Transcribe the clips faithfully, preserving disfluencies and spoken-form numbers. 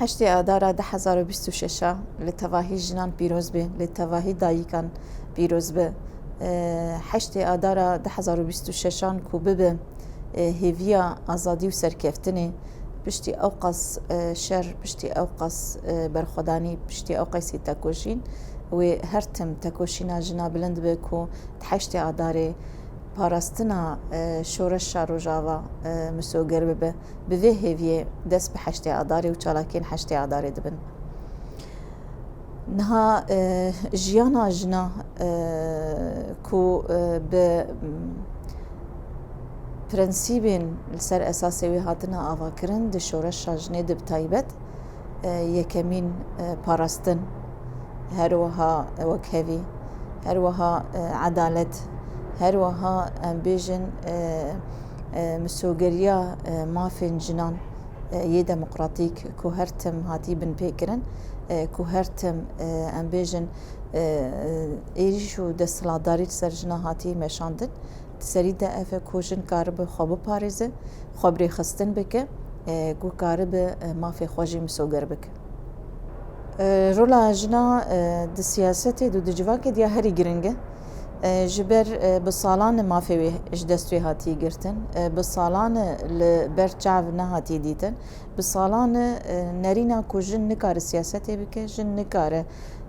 Heştê Adara du hezar û bîst û şeş a li tevahî jinan pîroz be, li tevahî dayikan pîroz be. E, heştê Adara du hezar û bîst û şeş an ku bibe, e, hêviya azadî û serkeftinê, piştî ew qas, e, şer, piştî ew qas, e, berxwedanî, piştî ew qasî tekoşîn, wê her tim tekoşîna jina bilind be ku di heştê Adarê parastina, e, şoreşa Rojava, e, misoger bibe. Bi vê hêviyê dest bi heştê Adarê û çalakiyên heştê Adarê dibin. Niha, e, jiyana jina, e, ku, e, bi, m, prensîbên li ser esasê wê hatine avakirin, di şoreşa jinê de bi taybet, e, yekemîn, e, parastin, her wiha wekhevî, her wiha, e, edalet, her wiha em bêjin, e, e, misogeriya, e, mafên jinan, e, yê demokratîk ku her tim hatî binpêkirin, e, ku her tim, e, em bêjin, e, êrîş û desthilatdarî li ser jina hatî meşandin. Di serî de ev e ku jin karibe xwe biparêze, xwe bi rêxistin bike, e, ku karibe, e, mafê xwe jî misoger bike. E, rola jina, e, di siyasetê de û di civakê de ya herî giring e. E, ji ber, e, bi salan e mafê wê ji dest wê hatiye girtin. E, bi salan e li ber çav nehatiye dîtin. Bi salan e, e, nerîna ku jin nikare siyasetê bike, jin nikare,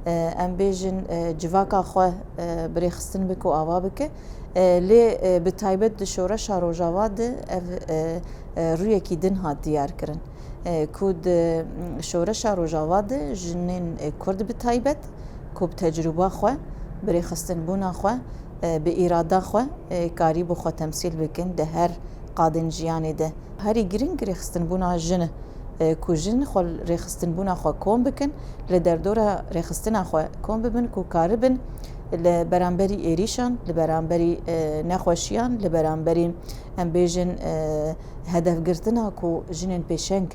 e, em bêjin, e, civaka xwe, e, bi rêxistin bike û ava bike. E, lê, e, bi taybet di şoreşa Rojava de ev, e, e, rûyekî din hat diyar kirin. E, ku di, m, şoreşa Rojava de jinên, e, Kurd bi taybet, ku bi tecrûba xwe, bi rêxistinbûna xwe, e, bi îrada xwe, e, karîbû xwe temsîl bikin di her qadên jiyanê de. Herî giring rêxistinbûna jin e, e, ku jin xwe rêxistinbûna xwe kom bikin, li derdora rêxistina xwe kom bibin ku karibin li beramberî êrîşan, li beramberî, e, nexweşiyan, li beramberî em bêjin, e, hedefgirtina ku jinên pêşeng,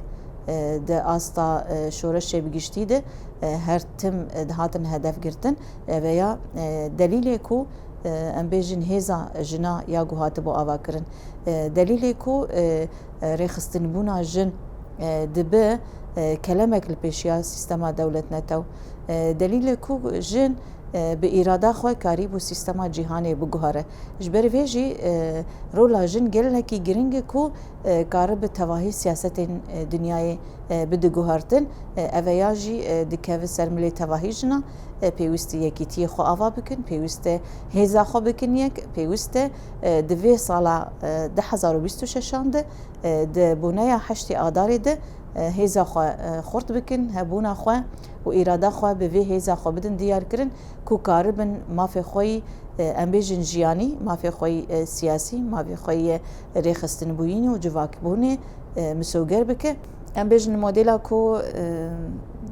e, di asta, e, şoreşê bi giştî de, e, her tim, e, dihatin hedefgirtin. E, veya, e, delîlê ku, e, em bêjin hêza jina ya ku hatibû avakirin. E, delîlê ku, e, e, rêxistinbûna jin, e, dibe, e, kelemek li pêşiya sîstema dewletnetew. E, delîlê ku jin, e, bi îrada xwe karîbû sîstema cîhanê biguhere. Ji ber vê jî, e, rola jin gelekî giring e ku, e, karibe tevahî siyasetên, e, dinyayê, e, bide guhertin. E, ev ya jî, e, dikeve ser milê tevahî jina, e, pêwîst e yekîtiyê xwe ava bikin, pêwîst e hêza xwe bikin yek, pêwîst e, e, di vê sala, e, du hezar û bîst û şeş an de, e, di boneya heştê Adarê de, e, hêza xwe, e, xurt bikin, hebûna xwe û îrada xwe bi vê hêza xwe bidin diyar kirin ku karibin mafê xwe yî, e, em bêjin jiyanî, mafê xwe yî, e, siyasî, mafê xwe yî, e, rêxistinbûyînê û civakbûnê, e, misoger bike. Em bêjin modela ku, e,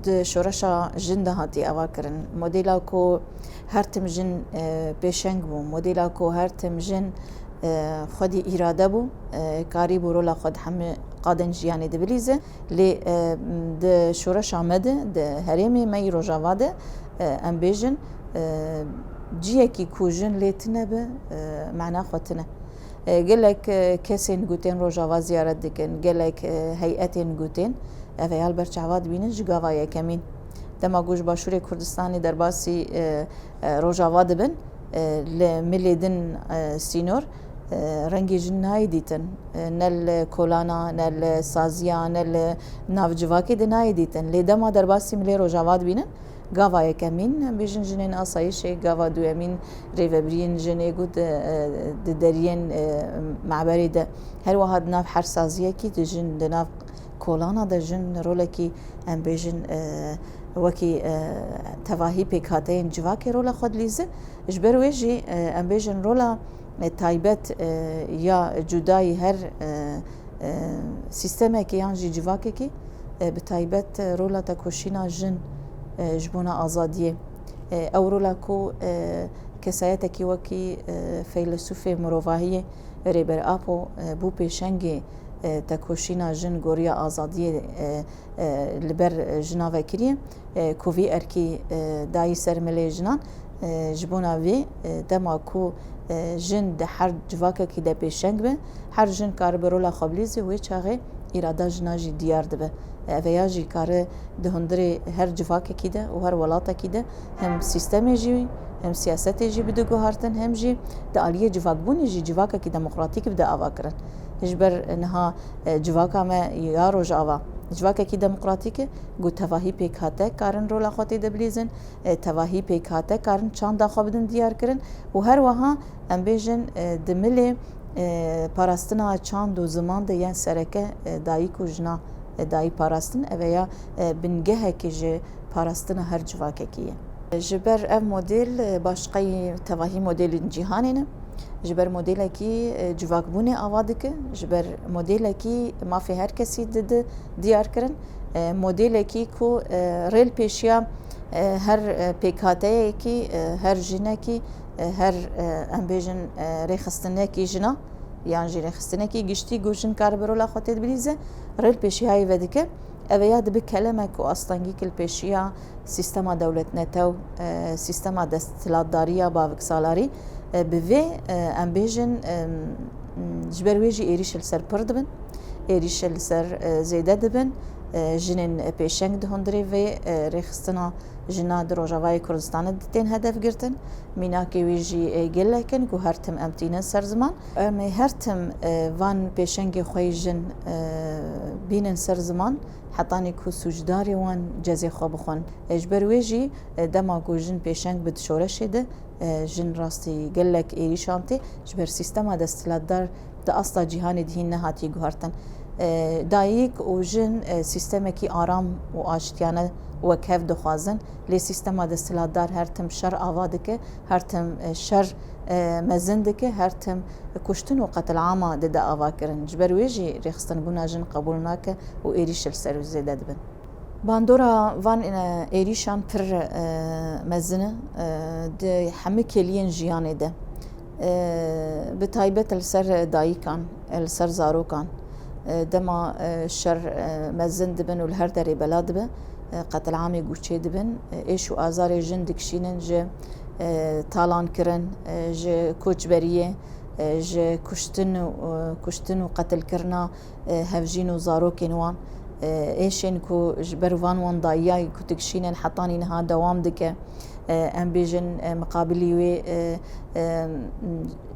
di şoreşa jin de hatiye ava kirin, modela ku her tim jin, e, pêşeng bû, modela ku her tim jin, e, xwedî îrade bû, e, karîbû rola xwe di hemî qadên jiyanê de bilîze. Lê, e, di şoreşa me de, di herêmê me yî Rojava de, e, em bêjin, e, ciyekî ku jin lê tune be, e, mana xwe tune. E, gelek, e, kesên gotên Rojava ziyaret dikin, gelek, e, heyetên gotên, ev ya li ber çava dibînin ji gava yekemîn. Dema ku ji Başûrê Kurdistanê derbasî, e, e, Rojava dibin, e, li milê din, e, sînor, e, rengê jin nayê dîtin. E, ne li kolana, ne li saziya, ne li nav civakê de nayê dîtin. Lê dema derbasî milê Rojava dibînin, gava yekemîn, em bêjin jinên asayişê, gava duyemîn rêvebiriyên jinê ku di, e, di deriyên, e, me'berê de, her wiha di nav her saziyekî dijin, di nav kolana de jin rolekî, em bêjin, e, wekî, e, tevahî pêkhateyên civakê rola xwe dilîze. Ji ber wê jî, e, em bêjin rola, e, taybet, e, ya cudayî her, e, e, sîstemekê yan jî civakekê, e, bi taybet, e, rola tekoşîna jin, e, ji bona azadiyê. E, ew rola ku, e, kesayetekî wekî, e, feylesûfê mirovahiyê Rêber Apo, e, bû pêşengê, e, tekoşîna jin goriya azadiyê, e, e, li ber jina vekirî, e, ku vî erkî, e, dayî ser milê jinan, e, ji bona vê, e, dema ku, e, jin di her civakekî de pêşeng be, her jin karibe rola xwe bilîze, wê çaxê îrada jina jî diyar dibe. Ev ya jî kare di hundirê her civakekî de û her welatekî de hem sîstemê jî, hem siyasetê jî bide guhertin, hem jî di aliyê civakbûnê jî civakekî demokratîk bide avakirin. Ji ber niha, e, civaka me ya Rojava civakekî demokratîk e, ku tevahî pêkhate karin rola xwe tê de bilîzin, e, tevahî pêkhate karin çanda xwe bidin diyarkirin û her wiha em bêjin, e, di milê, e, parastina çand û ziman de yên sereke, e, dayik û jina, e, dayî parastin, ev ya, e, bingehekî ji parastina her civakekî ye. Ji ber ev model, e, başqeyî tevahî modelên cîhanê ne. Ji ber modelekî, e, civakbûnê ava dike, ji ber modelekî mafê her kesî dide diyar kirin, e, modelekî ku, e, rêl pêşiya, e, her, e, pêkhateyekî, e, her jinekî, e, her, e, em bêjin, e, rêxistinekî jina, yan jî rêxistinekî giştî ku jin karibe rola xwe tê dibîlîze, rêl pêşiyayê vedike. Ev ya dibe kelemek û astengî kilpêşiya sîstema dewletnetew, e, sîstema desthilatdariya baviksalarî, e, bi vê, e, em bêjin, e, ji ber wê jî êrîş li ser pir dibin, êrîş li ser, e, zêde dibin, e, jinên pêşeng di hundirê vê, e, rêxistina jina di Rojavayê Kurdistanê di tên hedef girtin. Mînakê wî jî, e, gelek in ku her tim em tînin ser ziman. Em ê her tim, e, van pêşengê xwe yê jin, e, bînin ser ziman, hetanî ku sûcdarê wan cezê xwe bixwin. E, ji ber wê jî, e, dema ku jin pêşeng bi di şoreşê de, e, jin rastî gelek êrîşan tê, ji ber sîstema desthilatdar di asta cîhanê de hîn nehatiye guhertin. E, dayik û jin, e, sîstemekî aram û aştiyane wekhev dixwazin, lê sîstema desthilatdar her tim şer ava dike, her tim, e, şer, e, mezin dike, her tim kuştin û qetilama dide avakirin. Ji ber wê jî rêxistinbûna jin qebûl nake û êrîş li ser wî zêde dibin. Bandora van, e, êrîşan pir, e, mezin e, e, di hemî kêliyên jiyanê de. E, bi taybet li ser dayikan, e, li ser zarokan, e, dema, e, şer, e, mezin dibin û li her derê bela dibe, e, qetilamê guçê dibin, e, êş û azarê jin dikişînin ji, e, talankirin, e, ji koçberiyê, e, ji kuştin û, e, kuştin û qetilkirina, e, hevjîn û zarokên wan, e, êşên ku ji ber van wendayiyayê ku dikişînin hetanî niha dewam dike. E, em bêjin, e, miqabilî wê, e, e,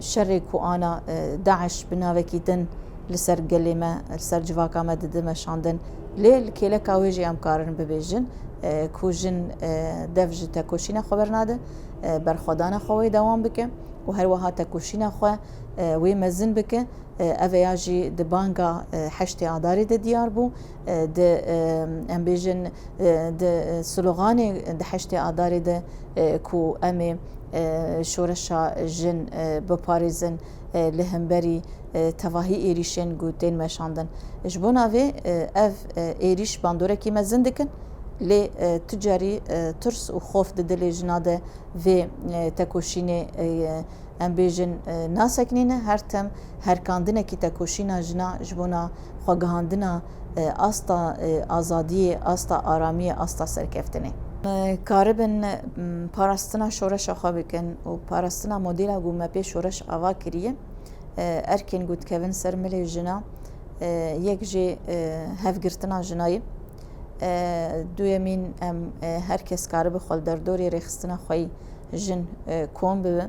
şerê ku ana, e, DAIŞ bi navekî din li ser gelê me, li ser civaka me dide meşandin. Lê li kêleka wê jî em karin bibêjin, e, ku jin, e, dev ji tekoşîna xwe bernade, e, berxwedana xwe wê dewam bike û her wiha tekoşîna xwe, e, wê mezin bike. E, ev ya jî di banga, e, heştê Adarê de diyar bû. E, di, e, em bêjin, e, di, e, sloganê di heştê Adarê de, e, ku em ê, e, şoreşa jin, e, biparêzin, e, li hemberî, e, tevahî êrîşên ku tên meşandin. Ji bona vê, e, ev, e, êrîş bandorekî mezin dikin, lê, e, tu carî, e, tirs û xof di dilê jina de vê, e, tekoşînê, e, em bêjin, e, naseknîne, her tim herkandinekî tekoşîna jina ji bona xwegihandina, e, asta, e, azadiyê, asta aramiyê, asta serkeftinê. E, karibin, m, parastina şoreşa xwe bikin û parastina modela ku me pê şoreş ava kiriye, e, erkên ku dikevin ser milê jina, e, yek jê, e, hevgirtina jina ye. E, duyemîn, em, e, her kes karibe xwe li derdorê rêxistina xwe yî jin, e, kom bibe.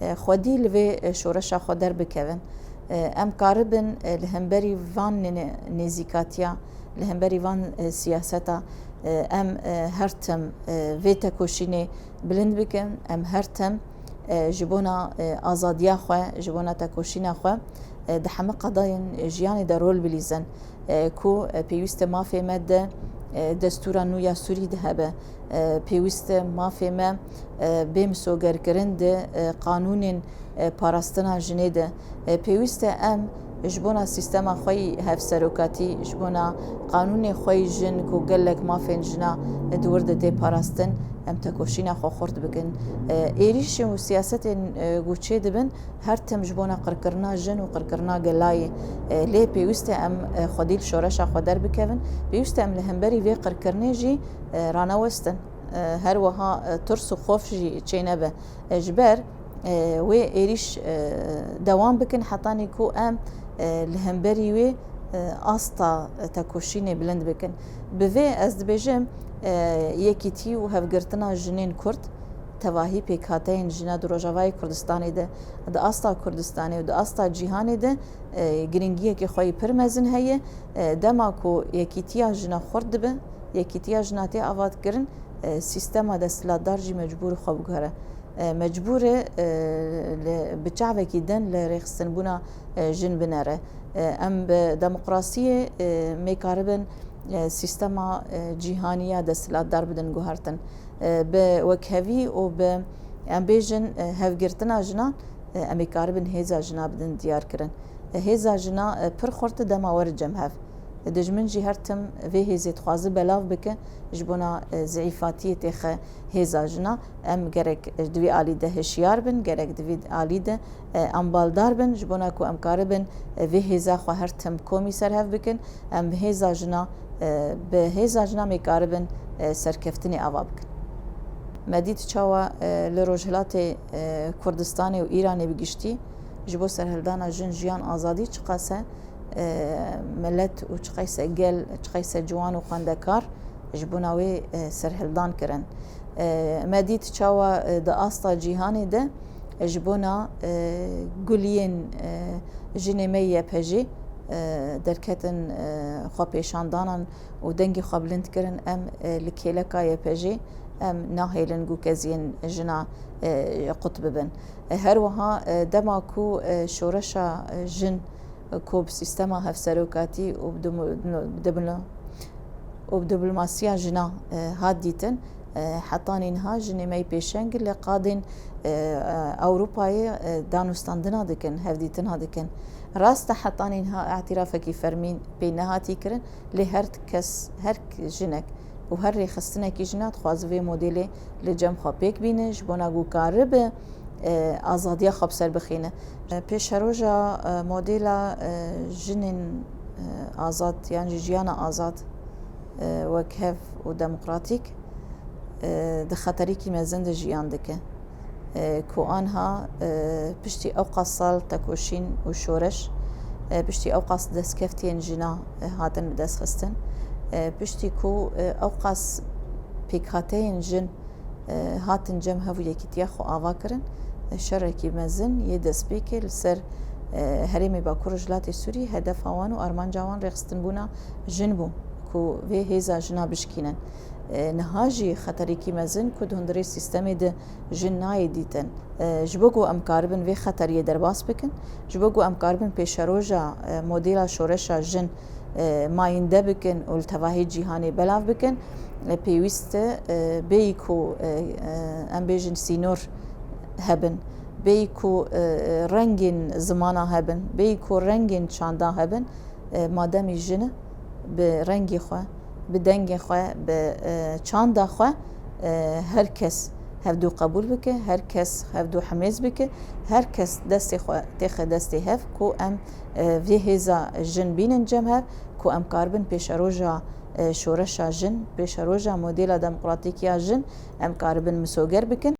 E, xwedî li vê, e, şoreşa xwe derbikevin. E, em karibin, e, li hemberî van nê-, nêzîkatiya, li hemberî van, e, siyaseta, e, em, e, her tim, e, vê tekoşînê bilind bikin, em her tim, e, ji bona, e, azadiya xwe, ji bona tekoşîna xwe, e, di hemî qadayên jiyanê de rol bilîzin, e, ku, e, pêwîst e mafê me di, e, destûra nû ya Sûrî de hebe, e, pêwîst e mafê me, e, bê misogerkirin di, e, qanûnên, e, parastina jinê de, e, pêwîst e em ji bona sîstema xwe yî hevserokatî, ji bona qanûnê xwe yî jin ku gelek mafên jina, e, di wir de tê parastin, em tekoşîna xwe xurt bikin. E, êrîşên û siyasetên, e, ku çêdibin, her tim ji bona qirkirina jin û qirkirina gelayê. E, lê pêwîst e em, e, xwedî li şoreşa xwe derbikevin. Pêwîst e em li hemberî vê qirkirinê jî, e, ranewestin. E, her wiha, e, tirs û xof jî çênebe. E, ji ber, e, wê êrîş, e, dewam bikin hetanî ku em, e, li hemberî wê e, asta tekoşînê bilind bikin. Bi vê ez dibêjim, e, yekîtî û hevgirtina jinên Kurd, tevahî pêkhateyên jina di Rojavayê Kurdistanê de, di asta Kurdistanê û di asta cîhanê de, e, giringiyekî xwe yî pir mezin heye. E, dema ku yekîtiya jina xurt dibe, yekîtiya jina tê avat kirin, e, sîstema desthilatdar jî mecbûr xwe biguhere. E, mecbûr e, e, li, bi çavekî din li rêxistinbûna, e, jin binere. E, em bi demokrasiyê, e, mê karibin, e, sîstema, e, cîhanî ya desthilatdar bidin guhertin. E, bi wekhevî û bi, em bêjin, e, hevgirtina jinan, e, em ê karibin hêza jina bidin diyar kirin. E, hêza jina, e, pir xurt e dema were cem hev. Dijmin jî her tim vê hêzê dixwaze belav bike, ji bona, e, zîîfatiyê têxe hêza jina. Em gerek di vî alî de hişyar bin, gerek di vî alî de, e, em baldar bin, ji bona ku em karibin, e, vê hêza xwe her tim komî ser hev bikin. Em bi hêza jina, e, bi hêza jina em ê karibin, e, serkeftinê ava bikin. Me dît çawa, e, li Rojhilatê, e, Kurdistanê û Îranê bi giştî ji bo serhildana jin, jiyan, azadî çiqas e, e, milet û çiqayse gel, çiqayse ciwan û xwendekar ji bona wê, e, serhildan kirin. E, me dît çawa, e, di asta cîhanê de, e, ji bona, e, guliyên, e, jinê me Y P G, e, derketin, e, xwepêşandanan û dengê xwe bilind kirin, em, e, li kêleka Y P G em nahêlin ku keziyên jina, e, qut bibin. E, her wiha, e, dema ku, e, şoreşa, e, jin ku bi sîstema hevserokatî û bi dimu-, bi diblo-, û bi diplomasiya jina, e, hat dîtin, e, hetanî niha jinê me yê pêşeng li qadên, e, e, Ewropayê, e, danûstandina dikin, hevdîtina dikin. Rast e, hetanî niha îtirafekî fermî pê nehatî kirin, lê her kes, her k-, jinek û her rêxistinekî jina dixwaze vê modêlê li cem xwe pêk bîne, ji bona ku karibe, e, azadiya xwe bi ser bixîne. E, pêşeroja, e, modêla, e, jinên, e, azad yan jî jiyana azad, e, wekhev û demokratîk, e, di xeterîkî mezin de jiyan dike. E, ku anha, e, piştî ewqas sal tekoşîn û şoreş, e, piştî ewqas destkeftiyên jina, e, hatin bi dest xistin, e, piştî ku, e, ewqas pêkhateyên jin, e, hatin cem hev û yekîtiya xwe ava kirin, e, şerekî mezin yê destpêkê li ser, e, herêmê Bakur Rojhilatê Sûrî hedefa wan û armanca wan rêxistinbûna jin bû ku vê hêza jina bişkînin. E, niha jî xeterîkî mezin ku di hundirê sîstemê de jin nayê dîtin. E, ji bo ku em karibin vê xeteriyê derbas bikin, ji bo ku em karibin pêşeroja, e, modêla şoreşa jin, e, mayînde bikin û li tevahî cîhanê belav bikin, e, pêwîst e, e, bêyî ku, e, e, em bêjin sînor hebin, bêyî ku, e, e, rengên zimana hebin, bêyî ku rengên çanda hebin, e, mademî jin e, bi rengê xwe, bi dengê xwe, bi, e, çanda xwe, e, her kes hevdû qebûl bike, her kes hevdû himêz bike, her kes destê xwe têxe destê hev ku em, e, vê hêza jin bînin cem hev, ku em karibin pêşeroja, e, şoreşa jin, pêşeroja modêla demokratîk ya jin, em karibin misoger bikin.